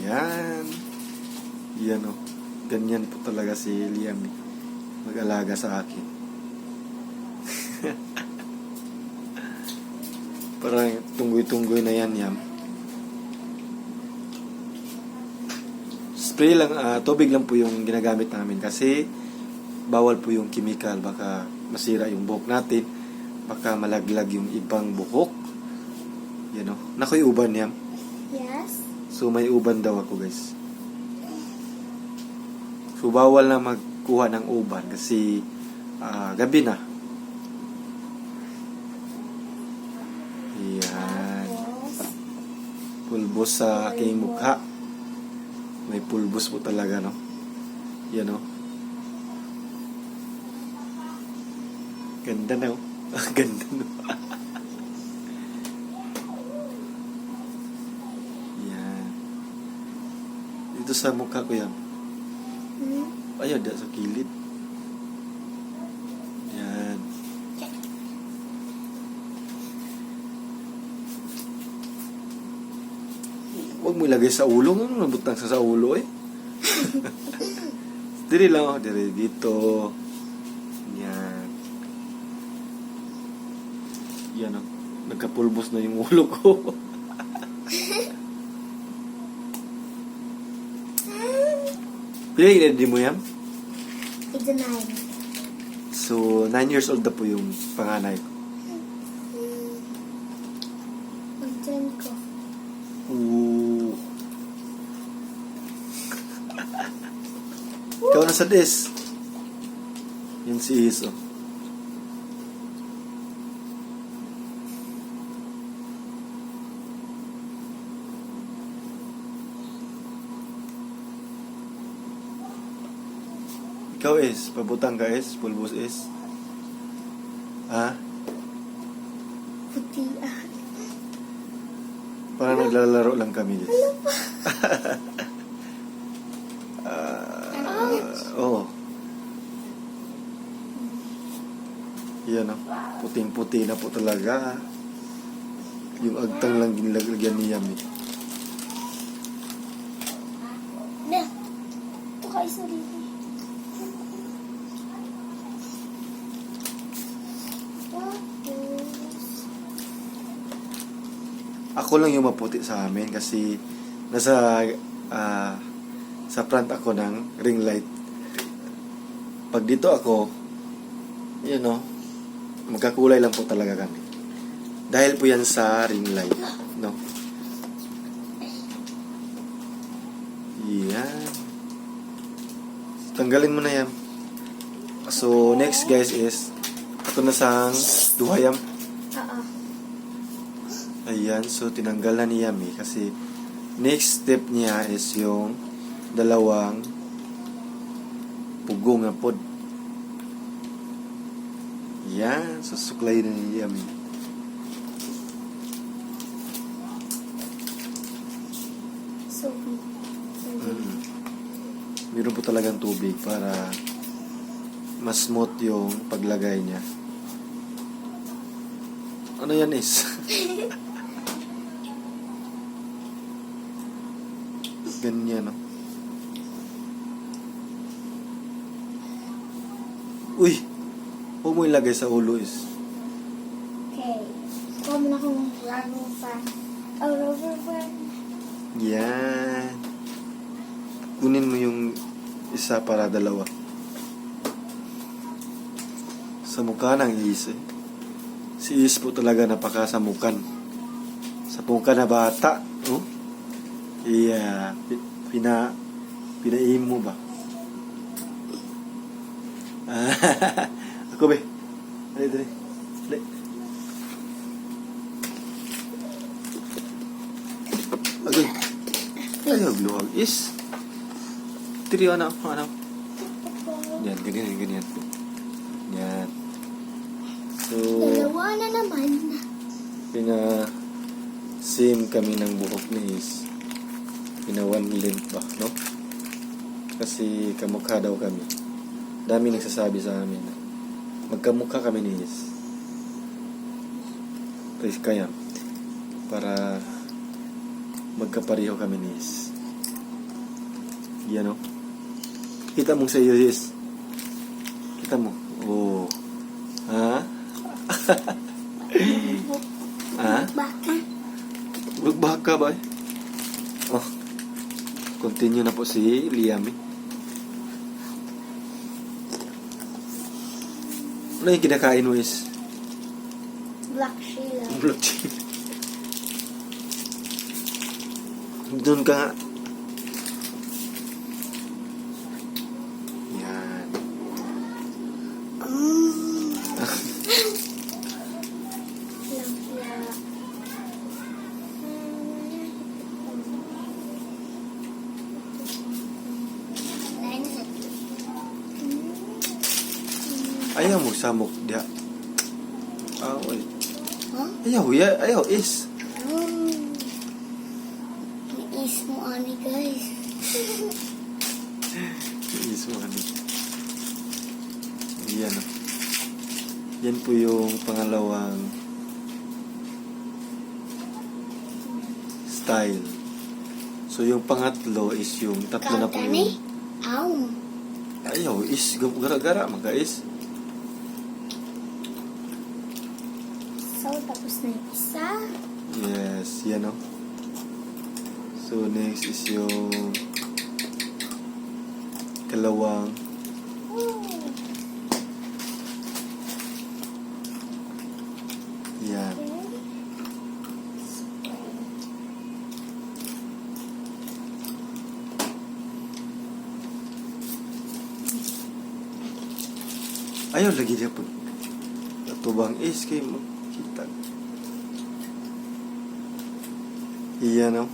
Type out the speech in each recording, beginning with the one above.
Yan. Yan o. Ganyan po talaga si Liam. Mag-alaga sa akin. Parang tunggoy-tunggoy na yan, Yam. Spray lang, tubig lang po yung ginagamit namin kasi bawal po yung chemical. Baka masira yung buhok natin. Baka malaglag yung ibang buhok. Yan o. Nakoy uban, Yam. Yes. So, may uban daw ako, guys. So, bawal na magkuha ng uban kasi gabi na. Yan. Pulbos sa aking mukha. May pulbos po talaga, no? Yan, no? Ganda na, oh. Ganda, no? Yan. Dito sa mukha ko yan. Ay, ada sa kilid. Yan. Huwag mo ilagay sa ulo. Ano nabutang sa ulo, eh? Diri lang, oh. Diri dito. Yan. Yan, oh. Nagkapulbos na yung ulo ko. Pila yung edad mo yan? It's a 9. So, 9 years old na po yung panganay ko. Ang turn ko. Ooh. Ikaw na sa desk. Yan si Iso. Ikaw is, pabutang ka is, pulbos is. Ha? Puti. Parang naglalaro lang kami. Oo. Yan o. Puting-puti na po talaga. Yung agtang lang ginilagyan ni Yami. Na. Ito kayo sa dito. Ako lang yung maputi sa amin kasi nasa sa front ako ng ring light. Pag dito ako, yun o, magkakulay lang po talaga kami. Dahil po yan sa ring light, no? Yan. Tanggalin mo na yan. So, next guys is, ito na sang duhayam. Oo. Ayan, so tinanggal na ni Yami kasi next step niya is yung dalawang pugong na pod. Yan, susuklay na ni Yami. Soapy. Meron po talagang tubig para mas smooth yung paglagay niya. Ano yan is? Ganyan, no? Uy! Huwag mo ilagay sa ulo is. Okay. Kuha mo na akong rubber band. A rubber band. Yan. Kunin mo yung isa para dalawa. Sa mukha ng Is, eh. Si Is po talaga napakasamukan. Sa pungka na bata, oh. Yeah, pinaim mo ba? Ako be. Dali. Agay. Ayaw, luwag. Is. Tiri, ano? Yan, ganyan. Yan. So, Dalawa na naman. same kami ng buhok ni Is. One length ba, no? Kasi kamukha daw kami. Dami nagsasabi sa amin na magkamukha kami ni Is. Kaya para magkapareho kami ni Is. Yan o. Kita mong sa iyo, yes. Kita mo. Oh. Ha? Ha? Baka. Magbaka ba? Oh. Continue na po si Liam eh. Ano yung kinakain mo is? Black Sheila. Blood chili. Doon ka nga. Yan. Black Sheila. Ayaw mo samok dia. Oy. Huh? Ayaw, ya, ayaw is. Is mo ani guys. Is mo ano. Yan. Yan po yung pangalawang style. So yung pangatlo is yung tatlo na po yung Aw. ayaw is gara-gara mga is. So tapos na yung isa. Yes, yan o. So next is yung kalawang yan. Ayaw lagi dia pun. Tubang is kay makita. Iya no.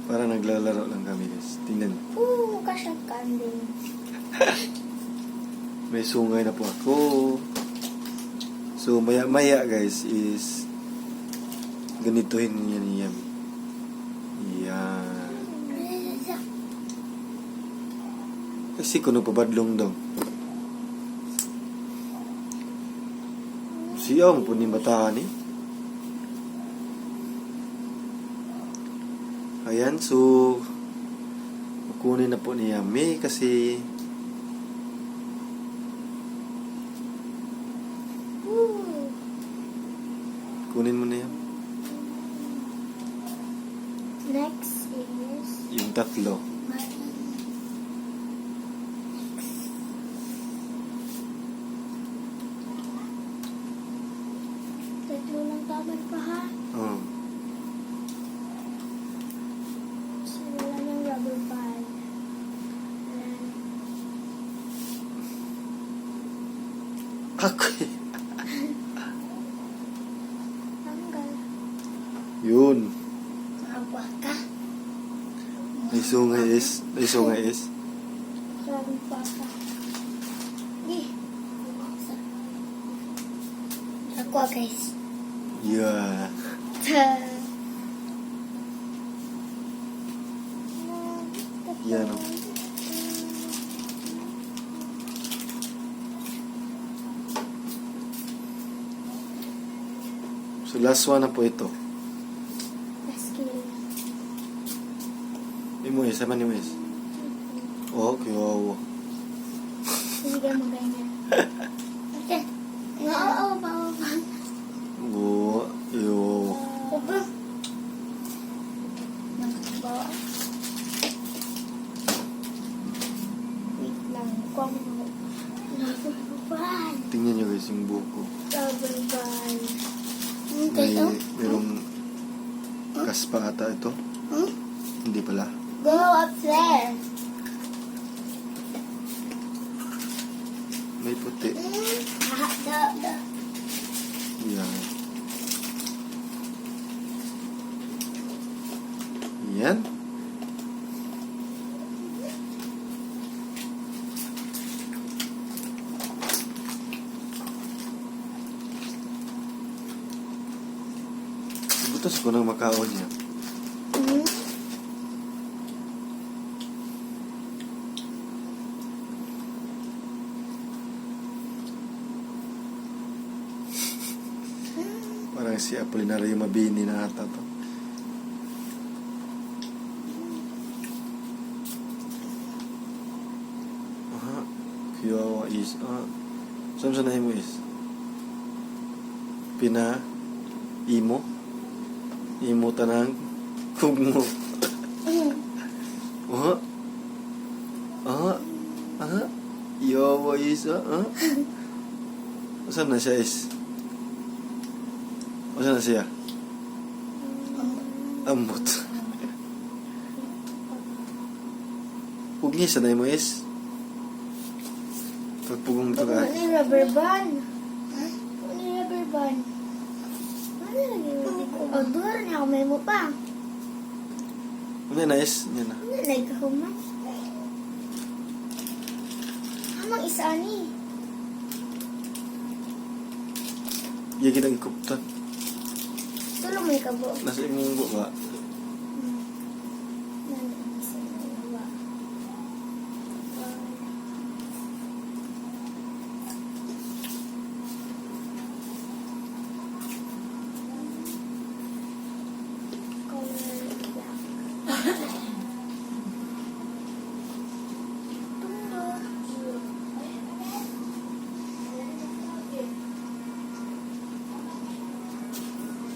Parang naglalaro lang kami guys. Tingnan. Kasyang kanding. May sungay na po ako. So maya guys is ganituhin niya niya. Yan. Kasi kuno pabadlong daw. Siyang po ni bataan eh. Ayan, so kukunin na po ni Yami kasi kunin mo na yan. Next is Yung tatlo. tatlo lang taman pa ha. Oh. So wala ng rubber band. Ako eh. Tanggal. Yun. Agwa ka. May sungay is. Rubber band ka. Di. Agwa guys. Yeah. Yan o. So last one na po ito. Rescue. Imuis, sama ni Muis. Okay, wow. Sige mo ganyan. Okay. Oo, pa. Oo, yo. Opa. Nakaba. Wait lang. Kung rubber band. Tingnan nyo guys yung buko. Rubber band. Merong kaspa ata ito. Hindi pala. Go up there. May puti. The. Yan. Yan. Gusto ko ng Macau niya. Hmm? Parang si Apolinario Mabini na ata to. Aha. Kiwawa is. Saan na mo is? Pina. Imo. Imo tanang. Kugmo. Aha. Aha. Aha. Yawa is. Saan na siya is? O saan na siya? Amot. Pugni sa na mo is. Pagpugong ito ka. Ano yung rubber band? Ano yung rubber band? Ano lagi mo? O, doon niya ako may mo pa. Ano na is? Yan na. Ano nagkahuman? Hamang isa ni. Yagi nang ikuptan. Tulong may kabo. Nasa imong ba?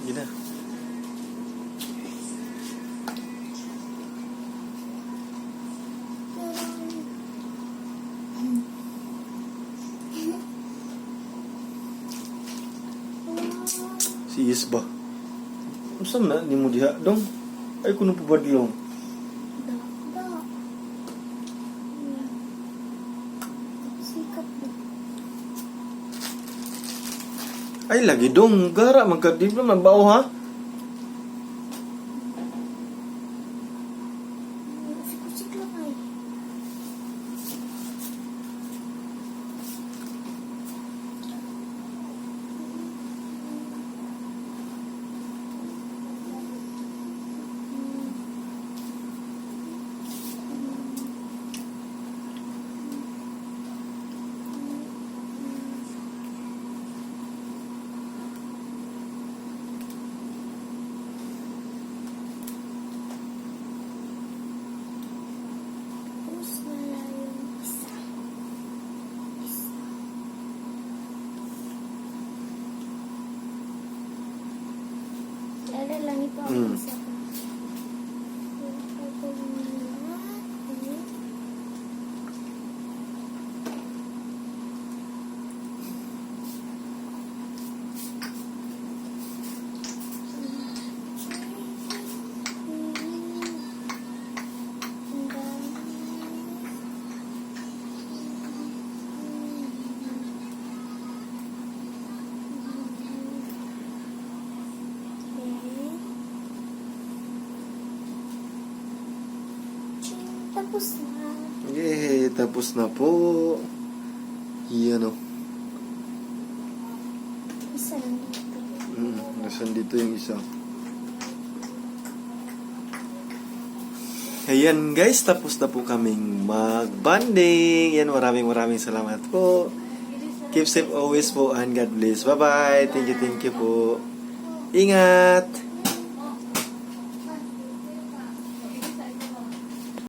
Gina. Si Is ba? Usam na ni mo diha dong. Ay kuno pabadlong. Sikat na. Ay lagi dong gara magkadib na mabaw ha. Sikusik lang ay. Tapos wala yung isa. Isa. Lala lang ito ang Mm. isa ko. Tapos na. Yay, tapos na po. Yan o. Isa lang dito. Nasaan dito yung isa? Ayan guys, tapos na po kaming mag-bonding. Yan, maraming salamat po. Keep safe always po and God bless. Bye-bye. Thank you po. Ingat!